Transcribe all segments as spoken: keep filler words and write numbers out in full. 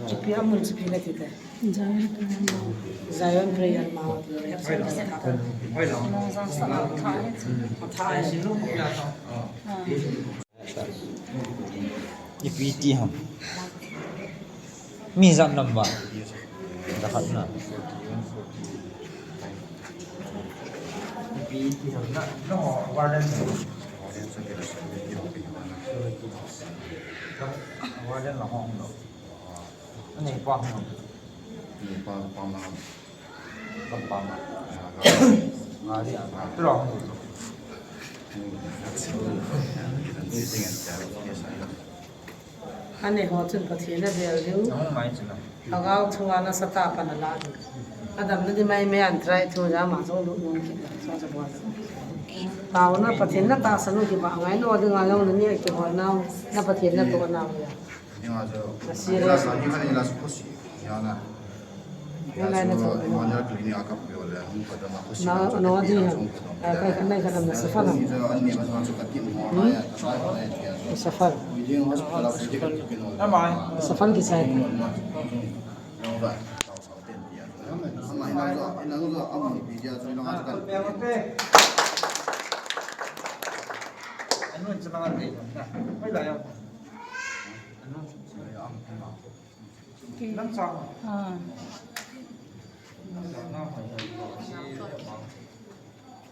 Ipi amun chu ipi nati te. Zion Prayer Mount. Zion Prayer Mount. Ipi ti ham. Mi jat nam ba. Jakhat na. Ipi ti ham na. No, warden. Warden la hong lo. Ani pa hong. Ni pa pa ma. Pa pa ma. Nga di a. Tu lo hong. Ani ho chun Pathen a bel diu. Hong mai chun. Lhagao thu a nasatah a pan ala diu. Adam na di mai mai an try thu ja ma jong lu nung kit. So sa bol. Taona Pathen na tahsan u kiba ngai no ding a jong na ni a kihol nau. Na Pathen na toh nau ya. Ni ma jo. Nasire. Ni la sa ni kha ni la su ko si. Ya na. Ni la na so. Ni ma na clinic a ka pe o le. Hung ka da ma ko si. Na, na di ha. Ka, ka, na ka da na sa fa na. Ni jo an ni ma ma so ka ti mo na ya. Sa fa. Ni jing hospital a ko ji ka ti no. Na mai. Sa fa ki sa. No ba.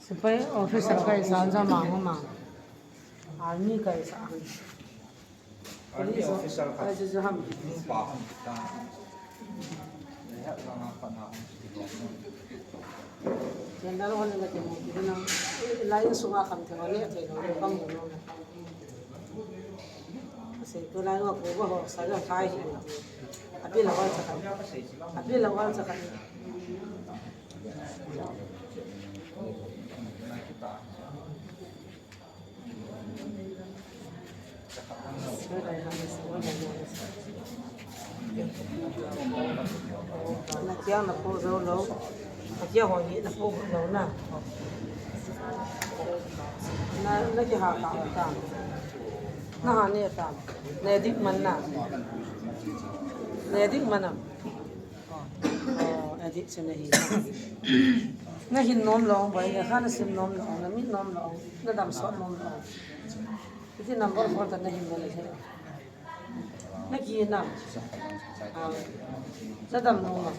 Sepai officer kai sa ja ma ma. Army kai sa. Army officer khat. Ai, chu, chu ham. Nupa ham ta. Lehat langa khat na ham. Chen dal hon na te mo, ki na. Lai sunga kam te hon ne te lo, kam lo na. Sei tu lai wa ko ba ho sa ja khai hi. Abi la wa cha kan. Abi la wa cha kan. Na kiang na po zo lo. Na kiang ho ni na po lo na. Na, na ki ha ta ta. Na ha ne ta. Na dik man na. Na dik man na. Oh, addict chu na hi. Na hin nom lo, boi na kha na sim nom lo, na mit nom lo, na dam sot nom lo. Iti number four ta na hin na le. Na ki na. Ah, na dam nom lo.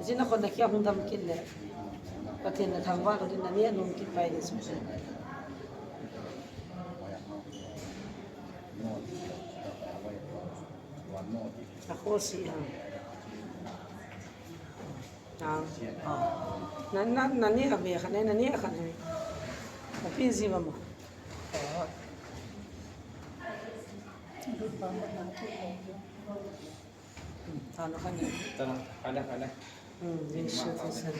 Iti na kon na kia hung dam kit le. Pathen na thangvah lo din na ni a nom kit pai ni su. A kho si ha. Ah. Na, na, na ni a ve kha ne, na ni a kha ne. A pin si ba mo. Ta no kha ne. Ta no, kha ne, kha ne. Hmm, Jesu thisan.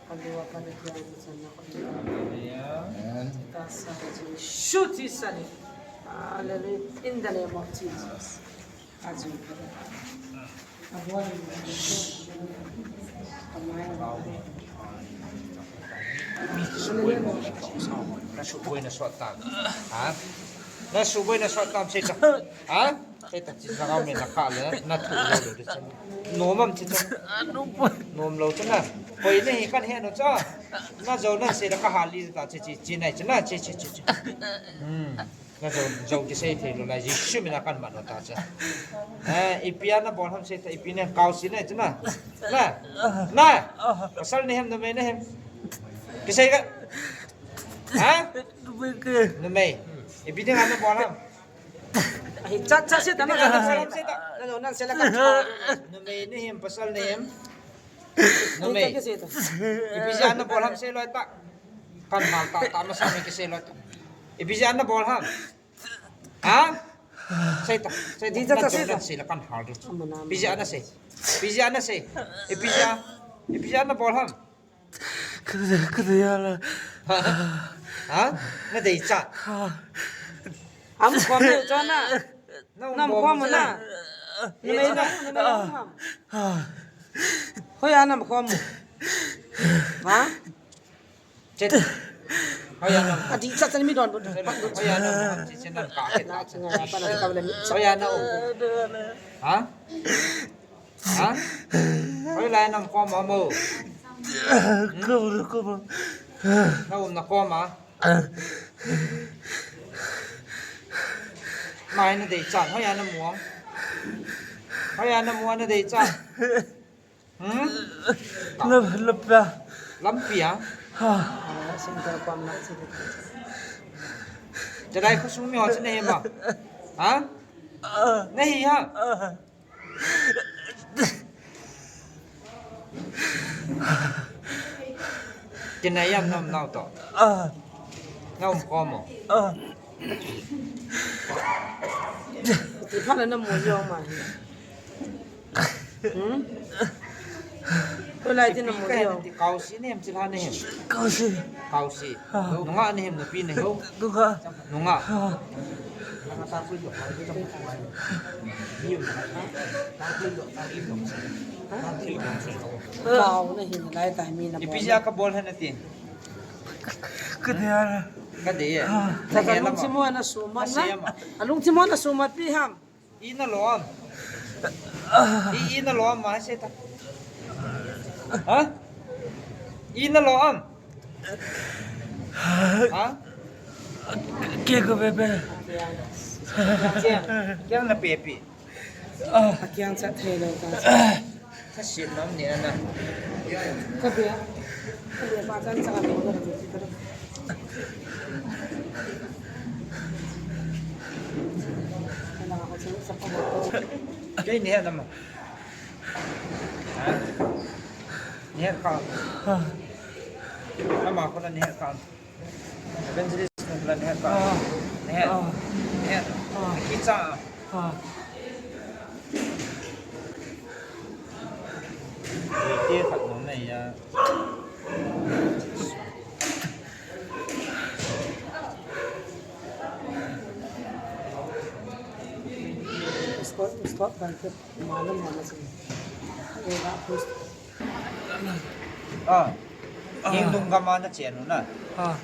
Hallelujah. Amen. Jesu thisan. Hallelujah. In the name of Jesus. Amen. Na suboi na sot tam. Ha? Na suboi na sot tam sei ta. Ha? Sei ta, chi na ka me na ka le, na thu lo lo de chen. Nom am chi chen. Nom lo chen na. Koi ne hi kan he no cha. Na jo na sei da ka ha li ta chi chi chi nai chen na chi chi chi chi. Hmm. Na jo jo ki sei thei lo la Jesu min a kan man no ta chen. Eh, ipi a na bol ham sei ta ipi ne kau si nai chen na. Na. Na. Pasal ne hem na me ne hem. Ki sei ka. Ha? Na me. Ipi ne na bol ham. Hi, chat, chat, sita, na, na, na, sita. Na, na, sila ka. Numei ni him, pasal ni him. Numei. Ipi ja na bol ham sei loi ta. Kan hal ta, ta masa mi ki sei loi ta. Ipi ja na bol ham. Ha? Sei ta, sei ta. Di, chat, chat, sita. Sila kan hal du. Ipi ja na sei. Ipi ja na sei. Ipi ja. Ipi ja na bol ham. Ka, ka, ka, ya la. Ha? Na dei cha. Ha. Am khom u cho na. Na am khom u na. Ni mei na, ni mei na. Ha. Hoi a na am khom u. Ha? Chet. Hoiya na. Adih cha cha mi don bu. Hoiya na. Chi chi na ka ke ta. Hoiya na. Ha? Ha? Hoilai na um kom a mo? Ko ko. Na um na kom a? Mai na dei chan, hoiya na mu? Hoiya na mu na dei chan? Hmm? Lam, lampi a? Lampi a? Ha. Chalai khosung mi ho chu na hi ma? Ha? Ah. Na hi ha? Ah. Kinai am na um nau to? Ah. Na um kom mo? Ah. Ti pha na na mu jong ma. Hmm? Ko lai ti na mu jong. Kausi ne em, chilha ne em? Kausi. Kausi. Ah. Nungah ne em, nupi ne em? Nungah. Nungah. Ah. Kau na hin lai tai mi na. Ipi jeh a kabol hen nati? Ka dei a. Ka dei e. Ah. Ka dei e. Alungthim mo na sumat na. Alungthim mo na sumat pi ham. I na lo am? I, i na lo am, ma se ta. Ha? I na lo am? Ha? Ke ko be be. Ke, ke na pe pi. Ah. Akiang chat thei lo ta. Ka sin nom ni ana. Ka be. Ka be pa chan cha ka lo ka ti ka. Ka na ka chu sa pa. Kei ni na ma. Ha? Ni ka. Ha. Ama ko na ni ka. Evangelist nung plan het ba? Ah. Het. Ah. Het. Ah. Kicha. Ah. Ui, te khat nung nei ya. Scott, Scott kan te, malam mana sini. Ega post. Ah. Ah. Hing dung gam a na chen u na. Ah.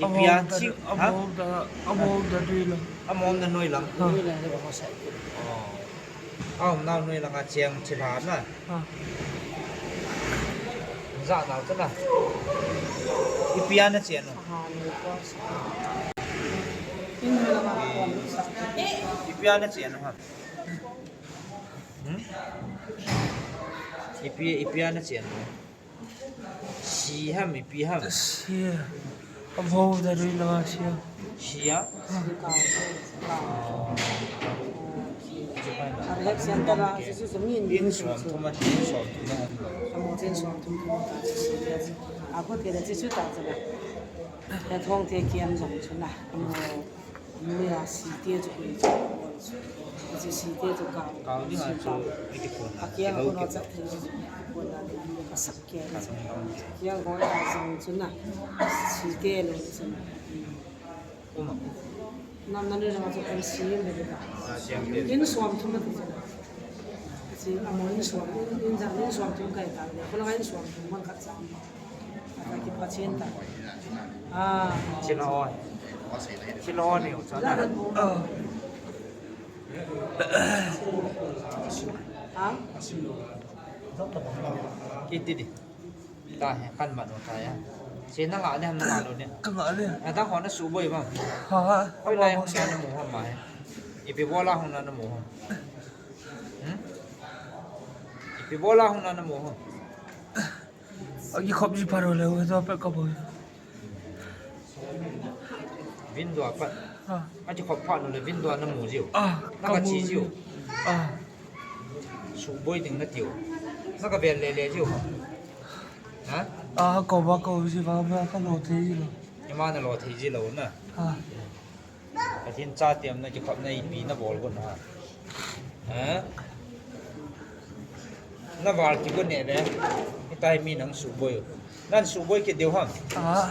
Ipi a chi, ha? Amol da, amol da dui lang. Amol da noi lang. Ah. Oh. Aum nau noi lang a cheng chi la na. Ah. Za nau ta na. Ipi a na chen u. Ipi a na chen u ha. Hmm? Ipi, ipi a na chen u. Si ham, ipi ham? Si. Avo da rui langa si. Si a? Rehab center a, si su su min. In som thum a, in som thum a. Amo chen som thum thum ta, si si. Ako te da si su ta cha. Ya thong te kiam jong chu na. Amo Nuya site chu koi chu. Chu site chu ka. Kau ni ha chu, iti kon. Akia kon chat thei chu. Kon na ni ka sak ke. Kia kon a jong chu na. Site lo chu na. Uma. Nam na ni jong chu kan si le ka. In som thum ma ti chu. Si amo in som, in jong in som thum kai ta. Ko la in som thum man ka cha. Kipa chen ta. Ah. Chila oi. Chila oi ni ucha na. Ha? Kiti di. Ta he, kan ma no ta ya. Che na nga ne, na nga lo ne. Ka nga le. Na ta ho na suboi ba. Ha ha. Hoilai hung na na mu ham ma he. Ipi bola hung na na mu ham. Hmm? Ipi bola hung na na mu ham. Akikhop ji pha lou le, to pet ka bol. Window a pat. Ah. Akikhop pha lou le, window a na mu jiu. Ah, na ka mu chi jiu. Ah. Suboi ding na tiu. Na ka vel le le jiu. Ha? Ah, ko ba ko ji ba ba ka lo thei ji lo. Ima na lo thei ji lo na. Ah. Pathen cha tiam na kikhop na ipi na bol gon ha. Ha? Na val kigon ne le. Hitai mi nang suboi. Nan suboi kit diu ham. Ah.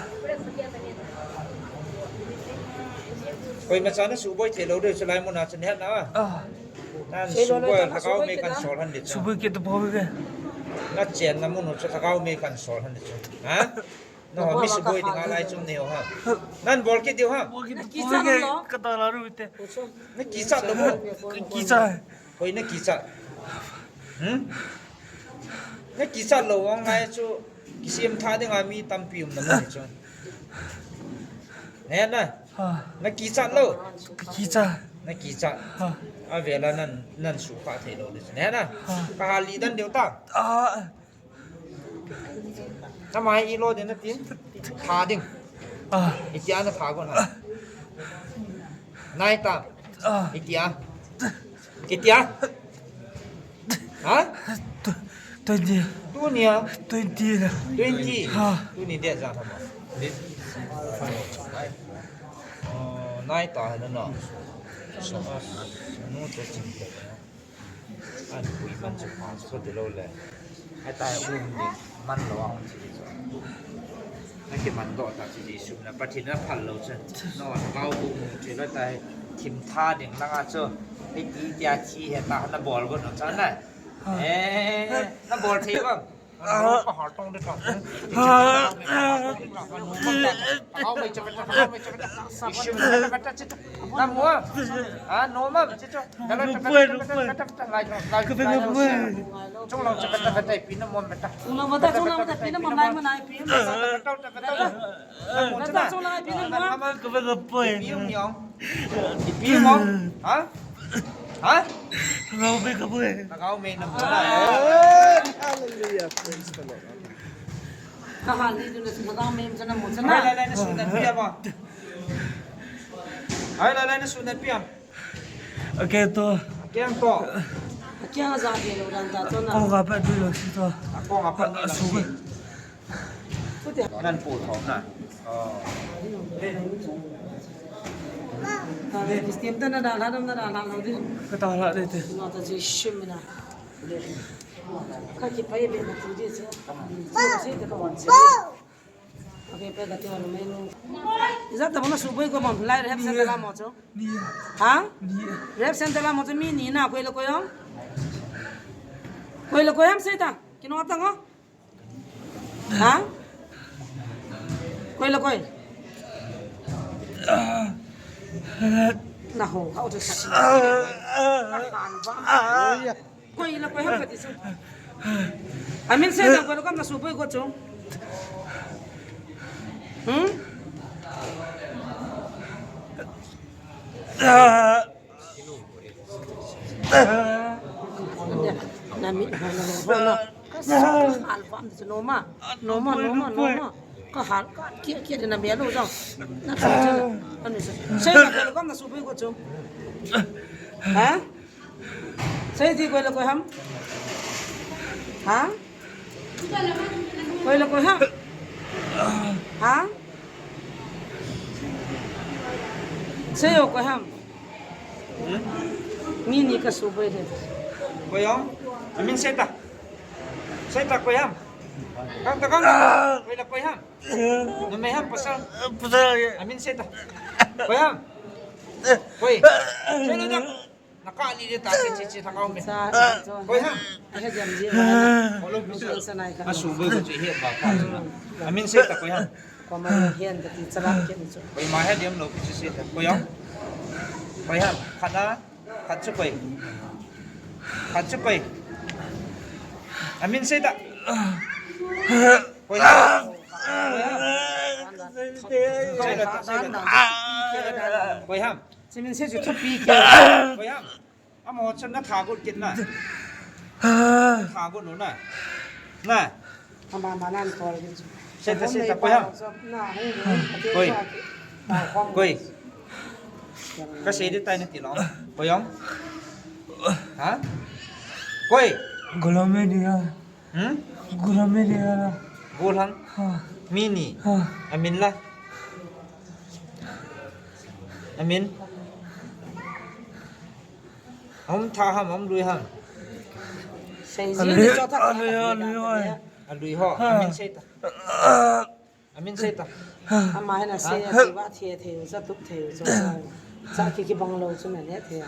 Koima cha na suboi thei lou diu chu lai mun a chun het na. Ah. Nan suboi lhagao mei kan sol han di chu. Suboi kit to bol ke. Na chen na mun u chu lhagao mei kan sol han di chu. Ha? Nangho mi suboi dinga lai chu nei ho ham? Nan bol kit diu ham? Bol kit, na kichat bol kit lo. Ka ta la ru te. Na kichat lo mo? Ka kichat. Hoi na kichat. Hmm? Na kichat lo vang lai chu kisem tha dinga mi tampi um na mo chu. Ne na. Ha. Na kichat lo. Ka kichat. Na kichat. Ha. Avela nan, nan sukha thei lo le chu. Ne na. Ha. Ka hal li dan diu ta. Ah. Namai ilo ding na tin. Tha ding. Ah. Itia na tha gon ham? Nai ta. Ah. Itia. Itia. Ha? Tw-, twenty. Tunia. Twenty la. Twenty. Ha. Tuni date ja tha ma? Oh, nai ta na na. So, nu to chim to. An pui man chu pha chu ka ti lo le. Ahi ta um ni man lo a hung chi chu. Na kiman doh ta chu Jesu na Pathen na phal lo chu. No, na kau bu mu chu lo ta thim tha ding langa chu. Hiti tia thi he ta na bol gon no cha na. Eh, na bol thei ba? Ipi mo? Ha? Ha? Lhagao mei ka boi. Lhagao mei na mo na. Hallelujah. Praise the Lord. Ka hal ni tu na lhagao mei na mo na. Hai, lai, lai, na sunat pi mo. Hai, lai, lai, na sunat pi mo. Okay to. Okay to. Okay, a ja ke lo dan ta to na. Ko ga pa du lo si to. Ko ga pa ni lo si. Nan pu thom na. Oh. Ka ve, stem ta na da la, na da la lo di. Ka ta la de te. Na ta ji shim na. Ka ki pai be na tu di se. Ka si te ka wan se. Okay, pe ka ti wan me nu. Ija ta bona suboi ko mam, lai rehab center la mo cho. Ni. Ha? Ni. Rehab center la mo cho mi ni na koi le koi ho. Koi le koi ham sei ta. Kino ta ngo. Ha? Koi le koi. Na ho, ha, o, to sa. Koi le koi ham kati chu. Amin sei ta, koi le koi ham na suboi ko chu. Hmm? Na mit ha na lo na. Ka sa ka alvam de noma. Noma, noma, noma. Ka hal ka kia kia de na bia lo jong. Na sa cha. Ani sa. Sei na ka kam na suboi ko chu. Ha? Sei ti koi le koi ham. Ha? Koi le koi ham. Ha? Sei o koi ham. Hmm? Mi ni ka suboi de. Koi ham? Amin sei ta. Sei ta koi ham. Kang ta kang. Koi le koi ham. Numei ham pasal. Pasal. Amin sei ta. Koi ham. Koi. Sei le ta. Na ka ni de ta che che che ta ka um. Sa, sa. Koi ham. He jam ji. Ko lo pi sa. Sa nai ka. A suboi ko che he ba ka. Amin sei ta koi ham. Ko ma ni hian ka ti chala ke ni chu. Koi ma he diam lo pi che sei ta. Koi ham. Koi ham. Khat a. Khat chu koi. Khat chu koi. Amin sei ta. Koi ham. Koi ham. Koi ham. Sei min sei chu thupi ke. Koi ham. Amo chun na tha got kit na. Tha got nu na. Na. Ama ma nan kol kit chu. Sei ta, sei ta, koi ham. Na, hei, hei. Koi. Koi. Ka sei de tai na ti lo. Koi ham. Ha? Koi. Golomedia. Hmm? Golomedia la. Golang. Ha. Mi ni. Ha. Amin la. Amin. Aum tha ham, aum lui ham. Sei ji ni cho tha. Alui, alui, alui. Alui ho. Ha. Amin sei ta. Amin sei ta. Ama hena sei a ti va thei thei u cha tup thei u cha. Cha ki kibang lou chu na le the.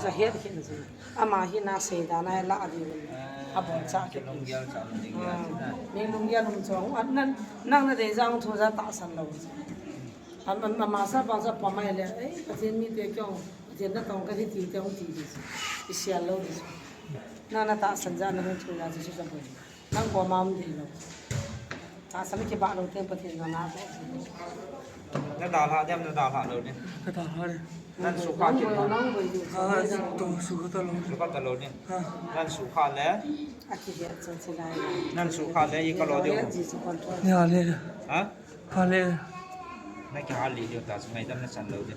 Cha het kit na chu. Ama hi na sei da na la di. A bon cha ki. Lunggel cha ding ya. Ni lunggel lum chong. An nan nang na dei jang thu ja tahsan lou. Am am ama sa bang sa pa mai le. Ei, Pathen mi te kyong. Pathen na tong ka hi ti te hung ti di. I sia lou di. Na na tahsan ja na hung thu ja chu sa bon. Nang ko mam di lo. Tahsan kibah lou teng Pathen na na ko. Na dalha dem na dalha lou ne. Ka dalha de. Nan sukha kit na. Nang boi di. Ha, to sukha ta lou. Sukha ta lou ne. Ha. Nan sukha le. A ki dia chan se lai. Nan sukha le i ka lo de. Ji su kon to. Ni ha le. Ha? Ha le. Na ki ha le de ta su ngai dam na san lou de.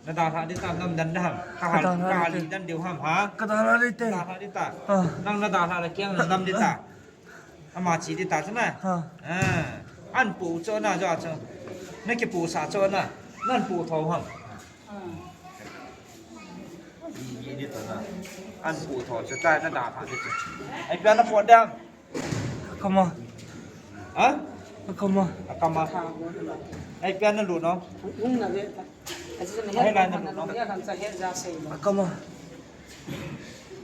Na dalha di ta nam dan da ham. Ka ha, ka ha le dan de ham ha. Ka dalha de te. Dalha di ta. Ha. Nang na dalha le kiang na nam di ta. Ama chi di ta chu na. Ha. Ah. An pu cho na jo cho. Na ki pu sa cho na. Nan pu tho ham. Ni, ni di ta na. An pu tho cho ta na da ta di cho. Ai pia na po dam. Kama. Ha? Kama. Kama. Ai pia na lu no. Hung na ve ta. Ai lai na lu no. Kama.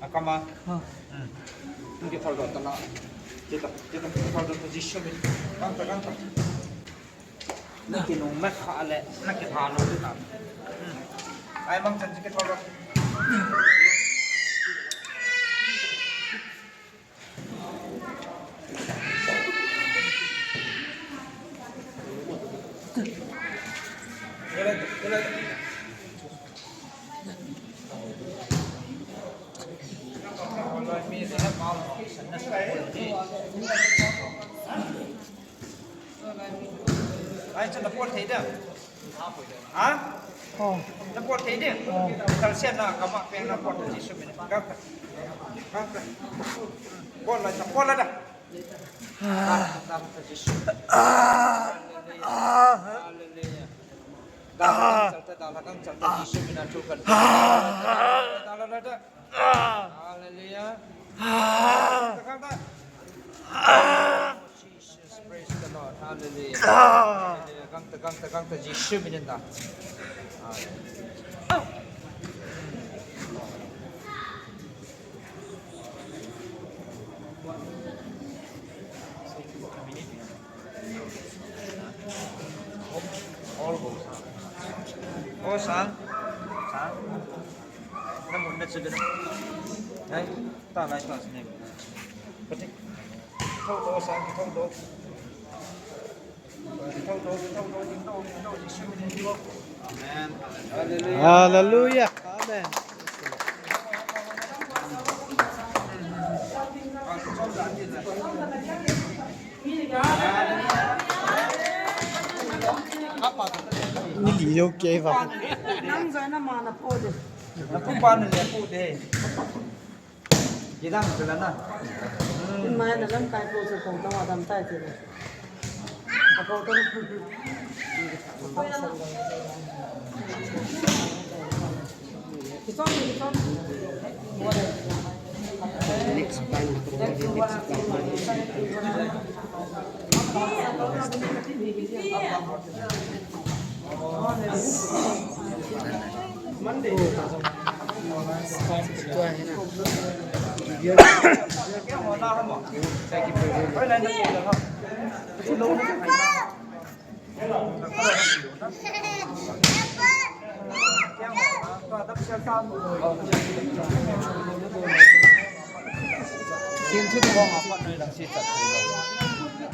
Akama. Ha. Hmm. Nang ki thal do ta na. Kita, kita thal do ta Jisu min. Kang ta, kang ta. Nang ki nung mek kha le, nang ki tha lo ta. Hmm. Ai mang chan ki thal do. Ai, chan na pol thei da. Ha? Oh. Na pol thei da. Oh. Thal sia na kama peng na pol thei Jisu min. Ka ka. Ka ka. Pol la, pol la da. Ah. Ka ka Jisu. Ah. Hallelujah. Hallelujah. Dalha kang chal ta, dalha kang chal ta, Jisu min a thu kan. Ah. Dalha la da. Ah. Hallelujah. Ah. Kang ta. Ah. Jesus, praise the Lord. Hallelujah. Ah. Hallelujah. Kang ta, kang ta, kang ta, Jisu min in da. Hallelujah. All goes. Oh, sang. Sang. Na mun na chibin. Hey, ta lai ta sine. Pati. Thau do sang, thau do. Thau do, thau do, thau do, thau do. Amen. Hallelujah. Hallelujah. Amen. Ni li jo kei va. Nang joi na ma na po de. Na pu pa na le pu de. Ki dang chu la na. Mai na lam kai po chu kong ta wa dam tai chu. A po to.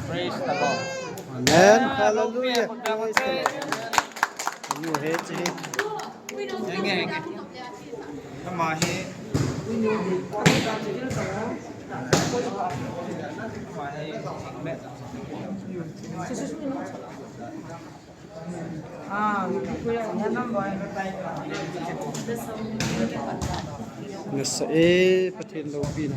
Praise the Lord. Amen. Hallelujah. Praise the Lord. Henge, henge. Ama hi. Ama hi. Nasa e, Pathen loupina.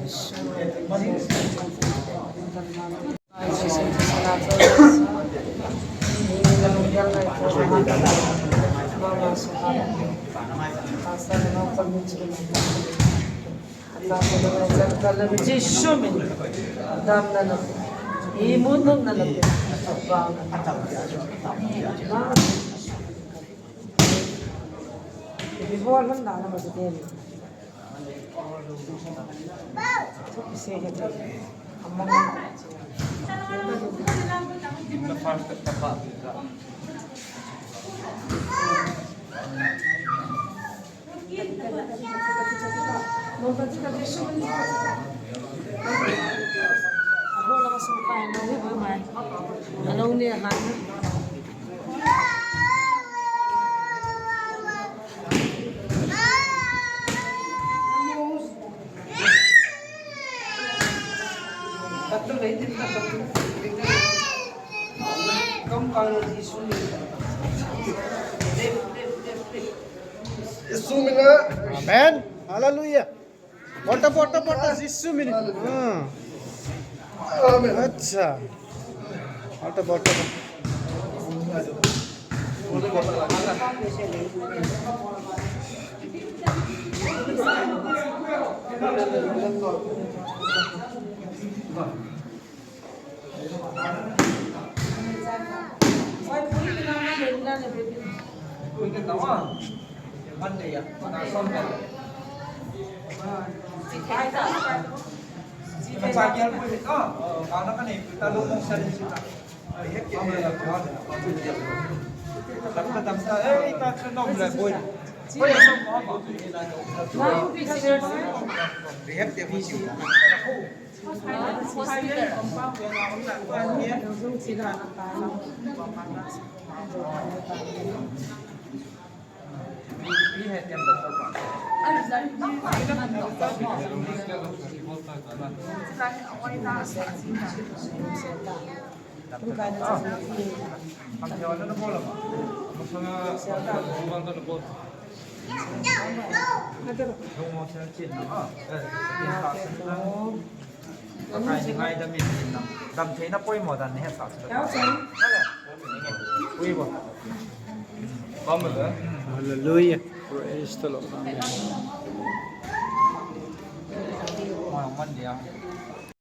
Jisu min. Damna na. Imut na na. Bol man da na ba de. Thu kise he te. Amang. Amen. Hallelujah. Bota, bota, bota, Jisu min. Hmm. Amen. Acha. Bota, bota, bota. Pakai ni ngaidam in, in nam. Damtheina poimo dan ni hesa. Ui bo. Hallelujah. Praise the Lord. Amen. Mo man dia.